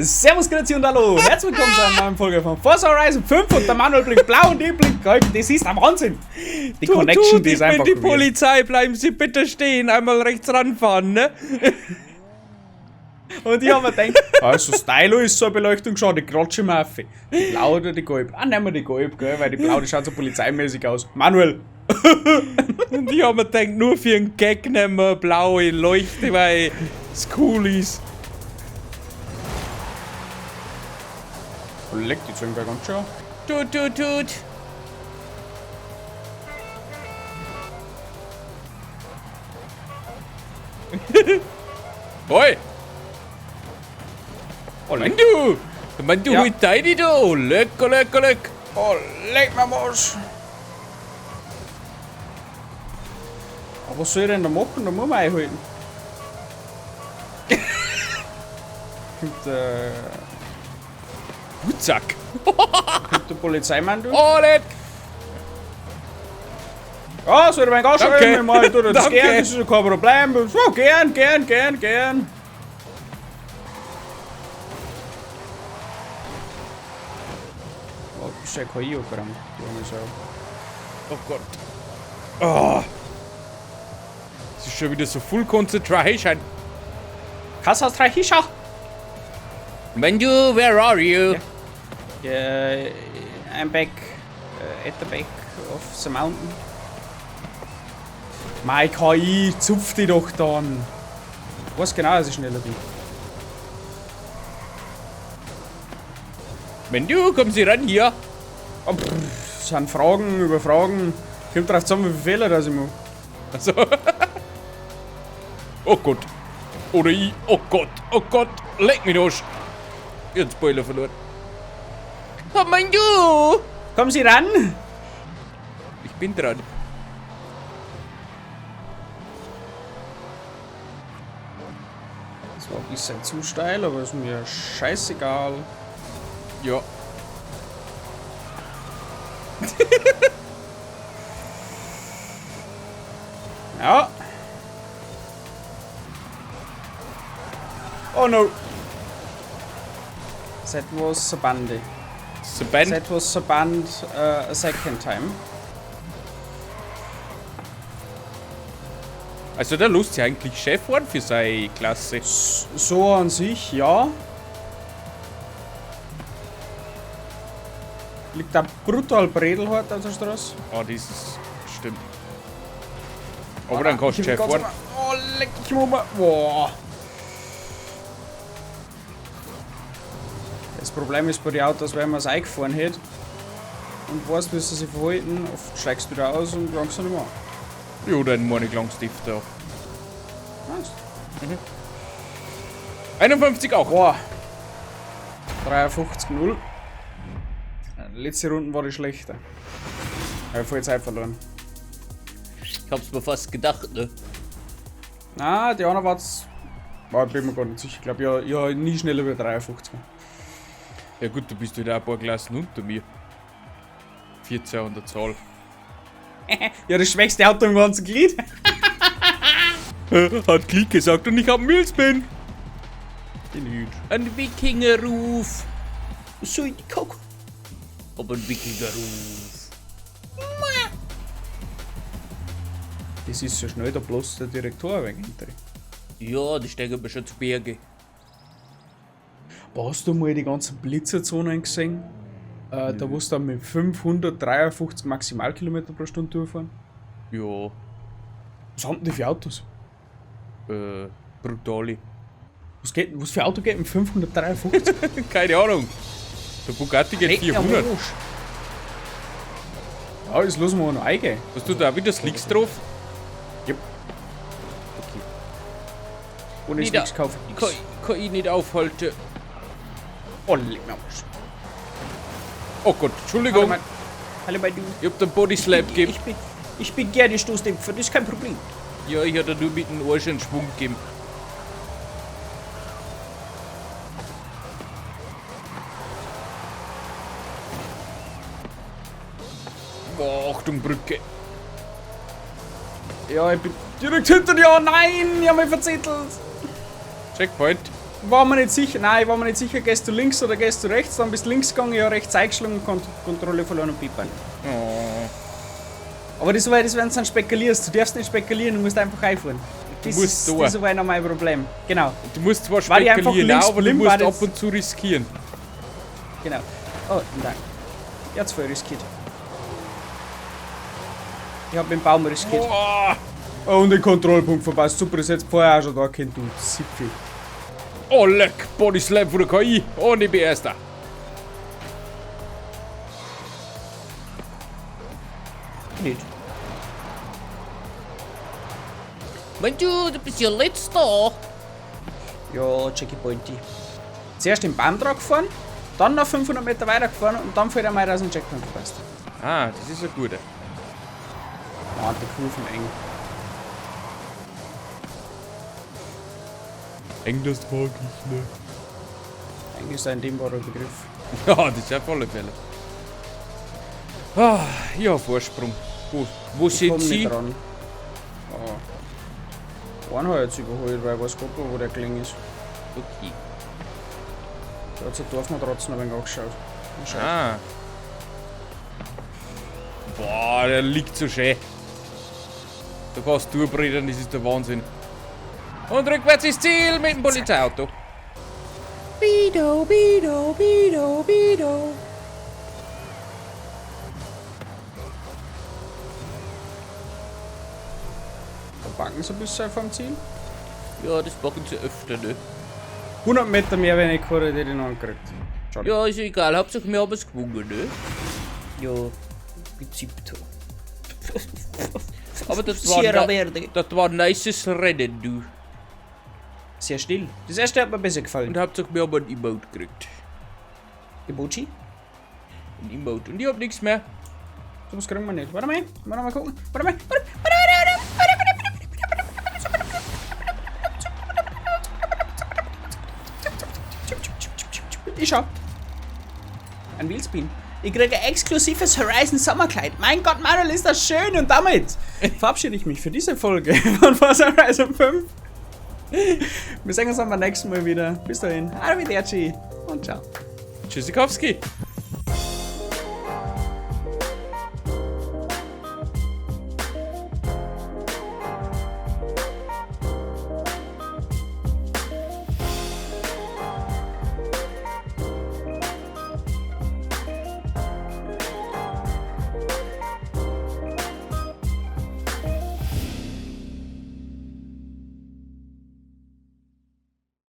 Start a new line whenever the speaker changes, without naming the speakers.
Servus, grüezi und hallo. Herzlich willkommen zu einer neuen Folge von Forza Horizon 5 und der Manuel blinkt blau und ich blink gelb. Das ist der Wahnsinn. Die
Tut,
Connection,
tut,
die ist
ich bin
einfach
die
weird.
Polizei, bleiben Sie bitte stehen, einmal rechts ranfahren, ne?
Und ich hab mir gedacht, also Stylo ist so eine Beleuchtung schon, die klatsche mir auf. Die blaue oder die gelb? Ah, nehmen wir die gelb, gell, weil die blaue, die schaut so polizeimäßig aus. Manuel!
Und ich hab mir gedacht, nur für einen Gag nehmen wir blaue Leuchte, weil es cool ist.
Leck, die zeigen ganz schön.
Tut, tut, tut. Hoi!
Oh, leck.
Mann du! Mann du,
Ja.
ja. Deine da! Lecker, lecker, leck!
Oh, leck mir was! Aber was soll ich denn da machen? Da muss man einhalten. Kommt der
Gutsack!
kommt der Polizeimann durch?
Oh, leck!
Ja, soll ich mein Gas
Danke.
schreiben? Ich meine, ich tue das
Danke.
gern, das ist ja kein Problem. So, gern, gern, gern, gern. Oh, das ist ja kein IO-Gramm, die arme Sau.
Oh Gott. Oh. Das ist schon wieder so Full Concentration.
Kassastrahischa!
Mandu, where are you?
Yeah, I'm back at the back of the mountain. Mei KI, zupf dich doch dann. Ich weiß genau, dass ich schneller bin.
Mandu, kommen Sie ran hier.
Oh, pff, das sind Fragen über Fragen. Kommt drauf zusammen, wie viele Fehler das ich mache.
Also. Oh Gott. Oder ich. Oh Gott. Oh Gott. Leck mich doch. Ich hab den Spoiler verloren. Oh Mandu!
Kommen Sie ran!
Ich bin dran.
Das war ein bisschen zu steil, aber ist mir scheißegal.
Ja.
Ja. Oh no. That was a bandy.
The band.
That was a band a second time.
Also da lässt sich eigentlich Chef fahren für seine Klasse.
So an sich, ja. Liegt da brutal Bredel heute auf der Straße.
Ah, das ist. Stimmt. Aber dann kannst du
Ich will
Chef
ganz
fahren.
Oh, leck ich mal. Boah. Das Problem ist bei den Autos, wenn man es eingefahren hätte und weißt, wie sie sich verhalten, oft steigst du wieder aus und langst nicht mehr an.
Ja, dann meine ich Langstift da.
Meinst
51 auch.
Boah. 53,0. Letzte Runde war die schlechter. Ich hab voll Zeit verloren.
Ich hab's mir fast gedacht, ne?
Na, die andere war's. War, ich bin mir gar nicht sicher. Ich glaube, ich hab nie schneller über 53.
Ja gut, du bist wieder ein paar Klassen unter mir. 14 an der Zahl.
Ja, das schwächste Auto im ganzen Glied.
Hat Klick gesagt und ich hab einen Mühlspin.
Die nicht.
Ein Wikingerruf.
So, die Coco.
Aber ein Wikingerruf.
Das ist so schnell, da bloß der Direktor weg hinter.
Ja, die steigen wir schon zu Berge.
Aber hast du mal die ganzen Blitzerzonen gesehen? Da wo du dann mit 553 Maximalkilometer pro Stunde durchfahren.
Ja,
Was haben denn die für Autos?
Brutale.
Was geht, was für Auto geht mit 553?
Keine Ahnung. Der Bugatti geht
Leck mir am
400.
Arsch. Ja, das lassen wir noch eingehen.
Hast du da wieder Slicks drauf?
Yep.
Okay.
Ohne
Nieder-
Slicks kaufen.
Kann ich nicht aufhalten.
Oh, leck mir am Arsch.
Oh Gott, Entschuldigung.
Hallo, mein Du.
Ich hab den Bodyslap gegeben.
Ich bin gerne Stoßdämpfer, das ist kein Problem.
Ja, ich hab da nur mit dem Arsch einen Schwung gegeben. Boah, Achtung, Brücke.
Ja, ich bin direkt hinter dir. Oh nein, ich hab mich verzettelt.
Checkpoint.
War mir nicht sicher, nein, ich war mir nicht sicher, gehst du links oder gehst du rechts, dann bist du links gegangen, ja rechts eingeschlagen, Kontrolle verloren und piepern.
Oh.
Aber das war das, wenn du dann spekulierst, du darfst nicht spekulieren, du musst einfach einfahren.
Du
Das
musst
ist,
da.
das war noch mein Problem. Genau.
Du musst zwar
War ich einfach
spekulieren,
links
auch, aber du
blind,
musst
war das-
ab und zu riskieren.
Genau. Oh, nein. Ich hab's voll riskiert. Ich hab den Baum riskiert.
Boah.
Oh, und den Kontrollpunkt verpasst. Super, das hättest du vorher auch schon da können, du Zipfel.
Oh, leck, Body Slam von der KI. Und ich bin Erster.
Nicht.
Mensch, du bist ja Letzter.
Ja, Jackie Pointy. Zuerst den Baum drauf gefahren, dann noch 500 Meter weiter gefahren und dann fällt einmal raus den Checkpoint verpasst.
Ah, das ist ein guter.
Ah, die Kurven eng.
Eng, das mag ich, ne?
Eng ist ein dehnbarer Begriff.
Ja, das ist auf alle Fälle. Ah, ja, Vorsprung. Wo
Ich
sind
komm
Sie?
nicht dran. Oh. Einen habe ich jetzt überholt, weil ich weiß Gott, wo der gelegen ist.
Okay.
Da hat sich Dorfmatratzen ein wenig angeschaut. Schau.
Ah. Boah, der liegt so schön. Da kannst du durchbrettern, das ist der Wahnsinn. Und rückwärts ins Ziel mit dem Polizeiauto. Bido, bido, bido, bido.
Da backen sie ein bisschen vom Ziel.
Ja, das packen sie öfter, ne?
100 Meter mehr, wenn ich gefahren hätte, ich noch angekriegt. Schade.
Ja, ist egal, Hauptsache wir haben es gewonnen, ne?
Ja, gezippt.
Aber das war,
Sierra Verde.
das war ein nices Rennen, du.
Sehr still. Das erste hat mir besser gefallen.
Und Hauptsache wir haben ein Emote gekriegt.
Emoji?
Ein Emote. Und ich hab nichts mehr.
So was kriegen wir nicht. Warte mal, warte mal gucken. Warte mal, warte, warte, warte. Ich schau. Ein Wheelspin. Ich kriege ein exklusives Horizon Sommerkleid. Mein Gott, Manuel, ist das schön. Und damit verabschiede ich mich für diese Folge von Forza Horizon 5. Wir sehen uns dann beim nächsten Mal wieder. Bis dahin. Arrivederci und ciao.
Tschüssikowski.